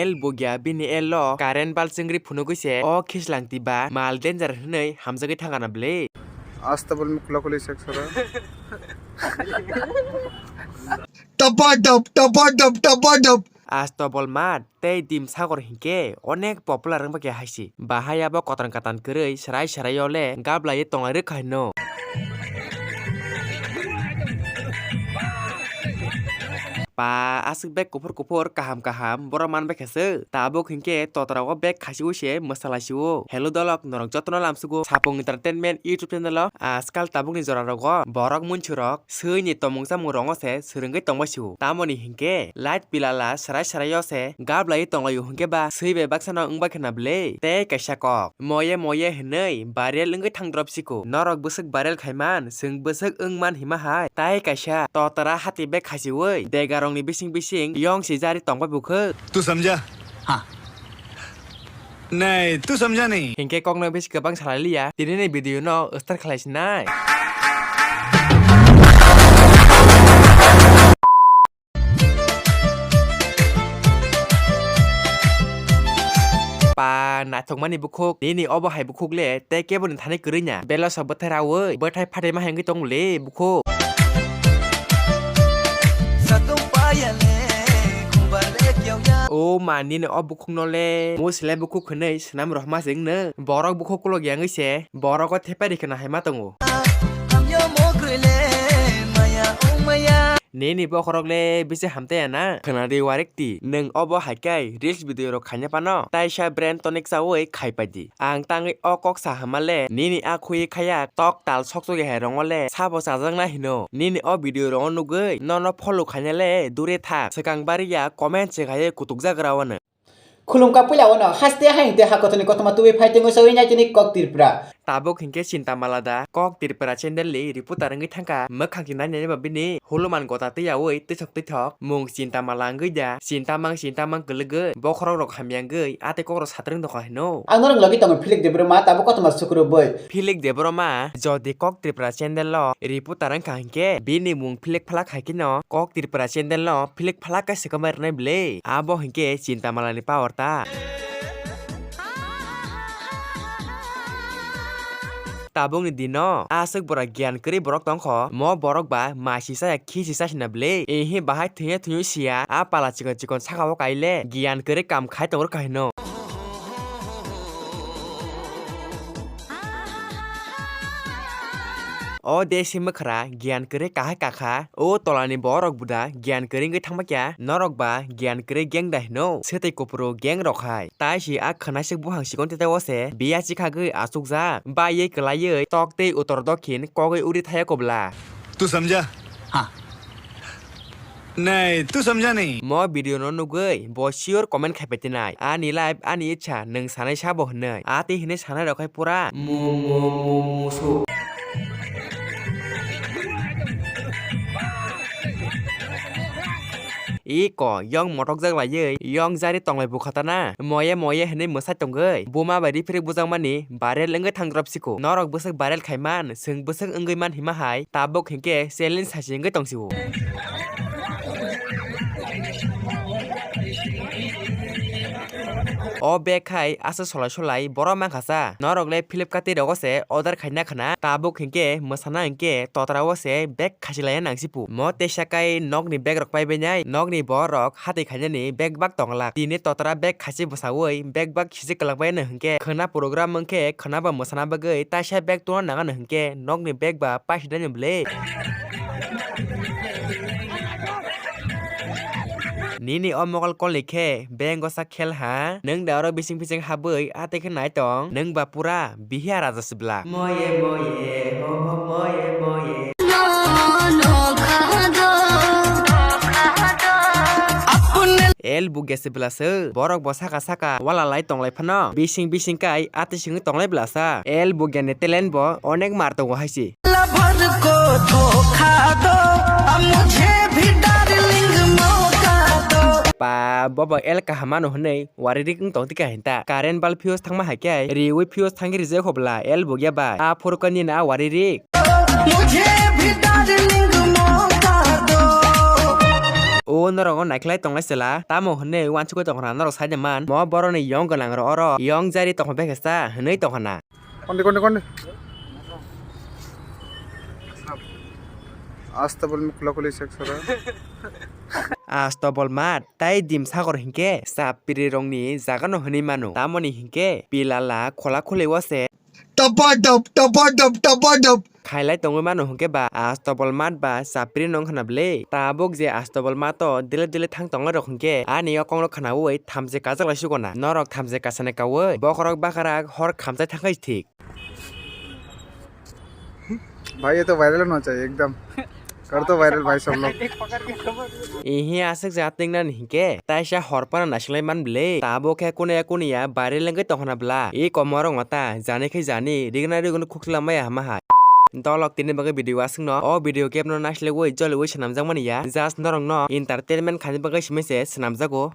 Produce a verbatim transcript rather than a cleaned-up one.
El bugya bini el o current bal chwngri phunugwi se o khislang tiba mal danger hwnwi hamjagwi thangana bwle. Asta bolmi khula khuli sek sara. Tapa dap, tapa dap, tapa dap. Asto bol mat tei dim sagor hinkhe onek popular wngba khe haisi. Bahai abo kotan katan kwrwi serai serai o le gablaiwi tonglai rwkha hino. Pa aswk bek kuphur kuphur kaham kaham borok man bai khe se. Tabuk hinkhe totra o bek khasi ui se mwsala si o. Hello dolok norok jotono lamsugo Sapung Entertainment YouTube channel o. Ajkal tabukni jora rogo borok munchurok swini tomung chamung rongo se swrwngwi tongbai sio. Tamoni hinkhe light pilala serai serai o se gablaiwi tonglaio hinkhe ba swi bai baksano wngbai khna bwle. Tei kaisa kok moye moye hinwi viral wngwi thangdrop siko. Norok bwswk viral khaiman, chwng bwswk wngman hima hai. Tai kaisa totra hati bek khasiwi degarokni bising bising yong si jari tongbai bukhe. Tu samjha? Ha. Nahi, tu samjha nahi. Hinkhe kokno bisi kwbang salai liya. Tini ni video no start khlai sinai. Pa naithokmani bukhuk, nini obo hai bukhuk le tei kebo ni thani kwrwi nya. Belosok bwthai rawi, bwthai phatai ma hengwi tong le bukhuk. O ma nini o bukhuk no le, mo sile bukhuk hwnwi swnam rohma se wngno. Borok bukhuk kolok yangwi se, borok o thepai rikhe na hai ma tongo. Nini bokhorok le bisi hamtaiya na? Khwnadi warekti, nwng obo hai khe reels video rok khaina phano taisa brand tonic chawi khai paidi. Ang tangwi o kok sa hama le, nini a khwi khaya tok tal sok sok hai rongo le sabo chajakna hino. Nini o video rongo nugwi nono follow khaina le dure thak. Swkang bari ya comment se khaiwi kutuk jagra wano. Khulumkha puila wano haste haing tei hakotorni kothoma tubui phai tengwi sawi nai tini kok Tripura. Tabuk hinkhe Chinta Mala da kok Tripura channel ni reporter wngwi thangkha. Mwkhang se nai nai ba bini huluman gota twi yawi twisok twithok mung Chinta Mala wngwi da. Chinta mang Chinta mang kwlwgwi bokhorok rok hamya wngwi a tei kok rok satrwng tongkha hino. Ang norok logi tongo Philip Debbarma tabuk kothoma sukrubwi. Philip Debbarma jodi kok Tripura channel o reporter wngkha hinkhe bini mung Philip phalak hai kheno kok Tripura channel no Philip phalak khe swkang bai rwnai bwle. Abo hinkhe Chinta Mala ni power ta. Tabukni dino aswk bwrwi giyan kwrwi borok tongkho, mo borok ba masi chaya khisi chasina bwle. Ehi bahai thwiya thwiwi siya, a pala chikon chikon sakao kaile giyan kwrwi kam khai tongrwkha hino. O desi mwkhra giyan kwrwi kahai kakha, o tolani borok buda giyan kwrwi wngwi thangma kya, norok ba giyan kwrwi geng da hino, swtwi kupuru geng rok hai. Tai si a khwnaisik buphang sikon tete o se biya chikhagwi achukjak, baiwi kwlaiwi tok tei utor dokhin kogwi uri thaya kobla. Tu samjha? Ha. Nahi, tu samjha nahi. Mo video no nugwi bo sure comment khai paitinai. Ani life, ani ichha, nwng sanai sabo hwnwi. A tei hwnwi sanai rok khai pura mu, mu, mu, musu. Iko, yong motok jak laiwi, yong jari tonglai bukhatana. Moye, moye hwnwi mwsai tongwi. Buma bai riphirik bujakmani viral wngwi thangdrop siko. Norok bwswk viral khaiman, chwng bwswk wngwi man hima hai. Tabuk hinkhe challenge saisi wngwi tong sio. O bag khai aswk solai solai borok mankha sa. Norok le Flipkart tei rogo se order khaina khna. Tabuk hinkhe mwsana hinkhe totra o se bag khasi laina nang si pu. Mo teisa kai nokni bag rok pai bai nai. Nokni borok hatwi khainani bag bak tong glak. Tini totra bag khasi bwsaui bag bak khisi kwlak bai no hinkhe khwna program wngkhe khwna ba mwsana bagwi taisa bag tuna nang ano hinkhe nokni bag ba paisi dai no bwle. Nini o mokol kolni khe benggosa khel ha, nwng da oro bising bising habwi atwi khe nai tong, nwng ba pura bihiya raja sibla. Moye moye, ho ho moye moye. El bugya sibla se, borok bo saka saka wala lai tong lai phano, bising bising kai atwi singwi tong lai bla sa. El bugya ni talent bo onek mar tongo hai se. Pa, bobo el kaham mano hwnwi wari rik wng tong twi kahinta. Current bal fuse thangma hai khe riui fuse thangwi rijak hobla el bugya bai. A phuru kani na wari rik. O Norok o naikhlai tonglai sela, tamo hwnwi uansukwi tongkha na norok saida man, mo borokni yong gwnang rok oro yong jari tongkha bekhe sa hwnwi tongkha na. Kondi, kondi, kondi. Astabol mi khula khuli sek sara. Astobol mat tai dim sagor hinkhe chapri rokni jagano hwnwi mano, tamoni hinkhe pilala khola khuli o se. Tapa dap, tapa dap, tapa dap. Khailai tongwi mano hwnkhe ba astobol mat ba chapri no wngkha na bwle. Tabuk je astobol mato dile dile thang tongnai rok hwnkhe ani o kok no khnaui thamchi kajak lai sukona. Norok thamchi kasani kaui bokhorok bakarak hor khamchai thangkhai thik. भाई ये तो वायरल होना चाहिए एकदम। कर दो वायरल भाई सब लोग। Ihi aswk ja tingnani hinkhe taisa hor phano naisinglai man bwle. Tabuk khe kune kune ya viral wngwi tongkhana bwla. I komorok mata jani khe jani rigna rigno khukla maya hama hai. Dolok tini bagwi video aswkno o video kepno naislewi joliwi swnamjakmani ya. Just norokno entertainment khaina bagwi simi se swnamjago.